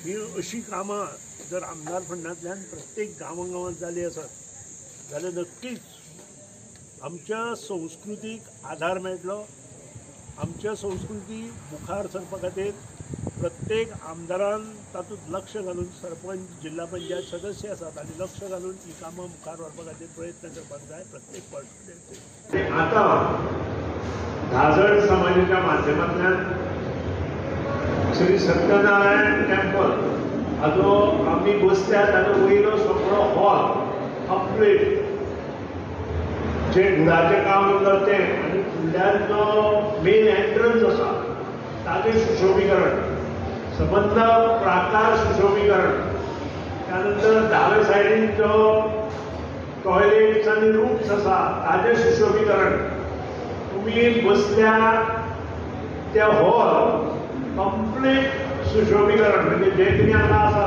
ही अशी कामां जर आमदार फंडांतल्यान प्रत्येक गांवागांवांत जाली आसत जाल्यार नक्कीच आमच्या संस्कृतीक आधार मेळटलो. आमच्या संस्कृती मुखार सरपा खातीर प्रत्येक आमदारान तातूंत लक्ष घालून सरपंच, जिल्हा पंचायत सदस्य आसात आनी लक्ष घालून ही कामां मुखार व्हरपा खातीर प्रयत्न करपाक जाय प्रत्येक कॉन्स्टिट्युएन्सीन. आतां धाजड समाजाच्या माध्यमांतल्यान श्री सत्यनारायण टेम्पल हाजो आमी बसल्या ताजो वयलो सगळो हॉल कंप्लीट जे घुडाचें काम उरलां तें आनी फुडल्यान जो मेन एंट्रन्स आसा ताजें सुशोभीकरण, सबंद प्राकार सुशोभीकरण, त्यानंतर दावे सायडीन जो टॉयलेट्स आनी रूम्स आसा ताजें सुशोभीकरण, तुमी बसल्या त्या हॉल कंप्लीट सुशोभीकरण म्हणजे जे कितें हांगा आसा